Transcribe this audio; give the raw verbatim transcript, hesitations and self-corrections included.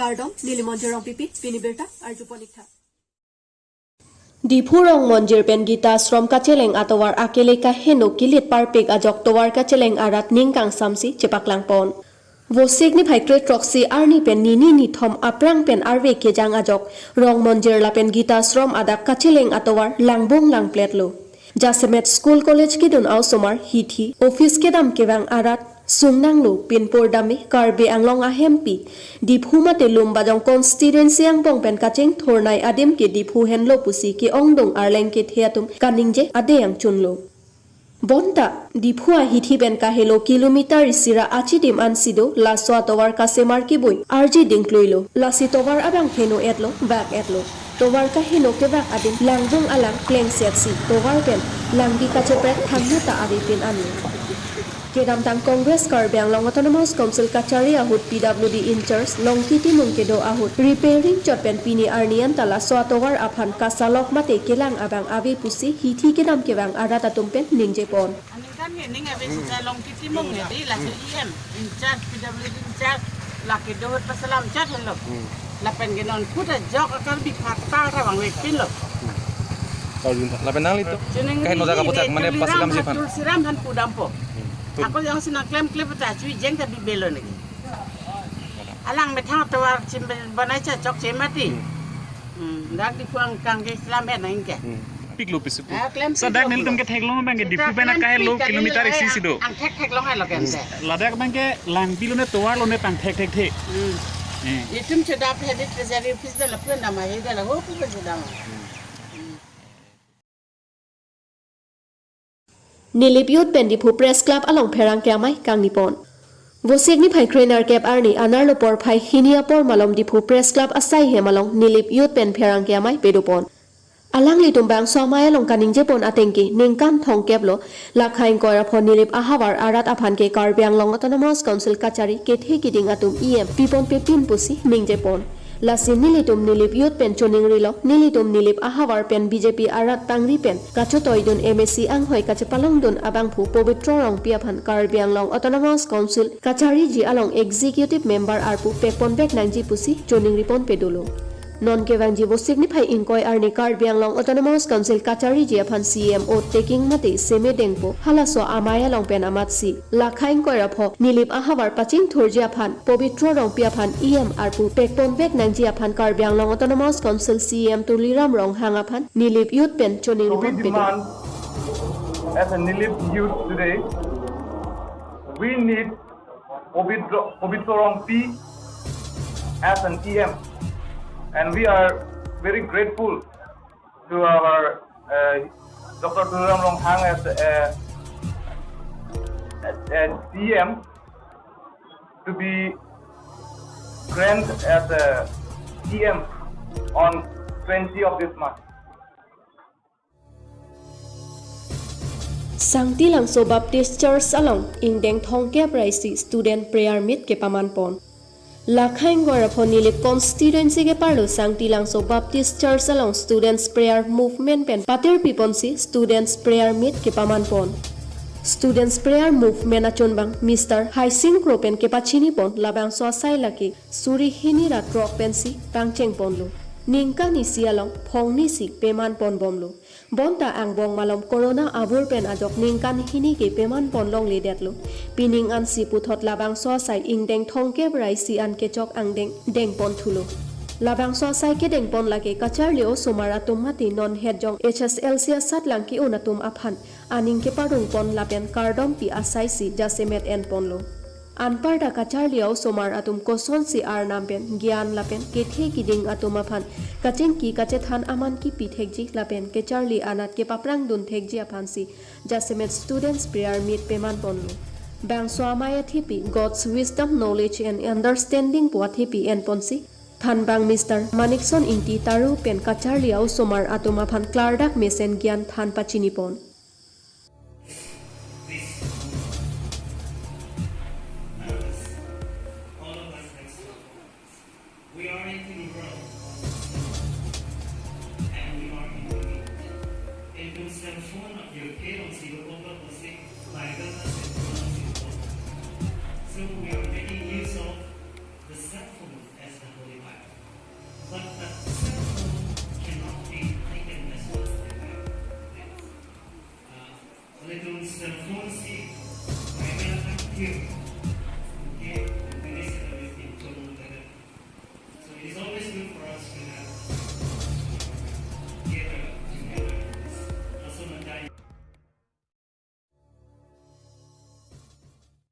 Kardom, neli Monjir Rongpipi, pini birta arjupon ik tha. Diphu Rong Monjir pen Gita Ashram kacheleng atovar akele kaheno kilit parpik ajok tovar kacheleng arat ning kangsamsi chepaklangpon. Vosik niphai kre-throksi arni pen nini nithom aphrang pen arve kejang ajok Rong Monjir lapen Gita Ashram adak kacheleng atovar langbung langpletlo. Jasemet school college kedun a-osomar, hithi, office kedam kevang arat, sungnanglo, pinpur dame, Karbi Anglong ahempi Diphu mate Lumbajong constituency angbong pen kachingthurnei adim ke Diphu henlo pusi ke-ongdung arleng kethe atum kaningje adeng chunlo. Bonta Diphu ahithi pen kahelo kilometer isi ra achidim ansi do, laso atovar kasemar kebui arji dingkluilo. Lasi tovar abang heno-etlo, vak-etlo. Tovar kaheno kevak adim langbung alang klengsetsi tovar pen langbi kacheprek thangnat ta avepin anlo. Kedamtang Congress Karbi Anglong Autonomous Council kachari ahut P W D in-charge Longki Timung kedo ahut repairing chot pen pini arni anta laso atovar aphan kasalok mate kelang abang ave pusi hithi kedam kevang arat atum pen ningjepon. Aningkan ke ning ave sita Longki Timung ke di, laso E M in-charge, P W D in-charge, lake dohot pasalam chot henlo. Hmm. Lapen ke non puta jok akar bi khatta ta vangvepinlo. Lapen nanglitum kaheno jaga puthak mane pasalam si aphan. Tulsiram aphan pudampo. Hmm. Ako jongsi nangklemkle puta chui jeng ta bibelo niki. Alang methang tovar chim banai cha chokche mati. Hmm. Hmm, dak Diphu angkang ke Islam et nang ke. Hmm. Piklo pisi pu. Ah, klem piklo. Sa dak nelitum ke theklong abang ke Diphu pen kahelo kilometer isi si do. Angthek theklong helo ke ante. Ladak abang ke langbi lone tovar lone tang thekthekthe. Hmm. Eh. Itum chedap hedi treasury office de lapu nama hedi la ho pu chedap. Hmm. Nilip Youth pen Diphu Press Club along pherangke amei kangnipon. Vosik niphai krenerkep arni anerlo porphai hini apor malom Diphu Press Club asai hem along Nilip Youth pen pherangke amei pedopon. Alanglitum bangso amei along kaningjepon ateng ke ningkan thomkep lo, lakha ingkoi ra pho Nilip ahavar arat aphan ke Karbi Anglong Autonomous Council kachari kethe kiding atum E M piponpepin pusi ningjepon. Lasi nelitum Nilip Youth pen choningrilo, nelitum Nilip ahavar pen B J P arat tangri pen kachetoidun M A C anghoi kachepalongdun abangphu Pobitro Rongpi aphan Karbi Anglong Autonomous Council kachariji along Executive Member arpu pekponvek nangji pusi choningripon pedolo. Non kevangji Vosik niphai ingkoi arni Karbi Anglong Autonomous Council kachariji aphan C M oath taking mate seme dengpo halaso amei along pen amatsi lakha ingkoi ra pho Nilip ahavar pachingthurji aphan Pobitro Rongpi aphan E M arpu pekponvek nangji aphan Karbi Anglong Autonomous Council C M Tuliram Ronghang aphan Nilip Youth pen choningri So we pon pedun. Demand as a Nilip youth today, we need Pobitro, Pobitro Rongpi as an E M, and we are very grateful to our uh, Doctor Tuliram Ronghang as a, as a C M to be granted as a E M on twenty of this month. Sangti Langso Baptist Church along ingdeng thomkep ra isi student prayer meet kepamanpon. Lakha ingkoi ra pho Nilip constituency keparlo Sangti Langso Baptist Church along students prayer movement pen patirpiponsi students prayer meet kepamanpon. Students prayer movement achunbang Mister Haising Kro pen kepachinipon, labangso asai lake suri hini ra throk pensi pangchengponlo. Ningkan isi along phongnisi pemanponbomlo. Bonta angbong malom corona avur pen ajok ningkan hini ke pemanpon longledetlo. Pining ansi puthot labangso asai ingdeng thomkep ra isi an kechok angdeng dengponthulo. Labangso asai kedengpon lake kacharli osomar atum mate non hetjong H S L C asatlang ke-un atum aphan aning keparongpon lapen kardompi asaisi jasemet enponlo. Anparta kacharli osomar atum kosonsi arnam pen gyan lapen kethe kiding atum aphan kachingki kachethan aman kipithekji lapen kacharli anat kepaprangdunthekji aphansi jasemet students prayer meet pemanponlo. Bangso amei athepi God's Wisdom, Knowledge and Understanding pu athepi enponsi thanbang Mister Manikson Ingti Taro pen kacharli osomar atum aphan klardak mesen gyan than pachinipon. This matters. All of us have struggled. We are in the world, and we are in the world. It means the phone of your parents, you will not say, "My God has a phone of your phone." So we are making use of the cell phone as the Holy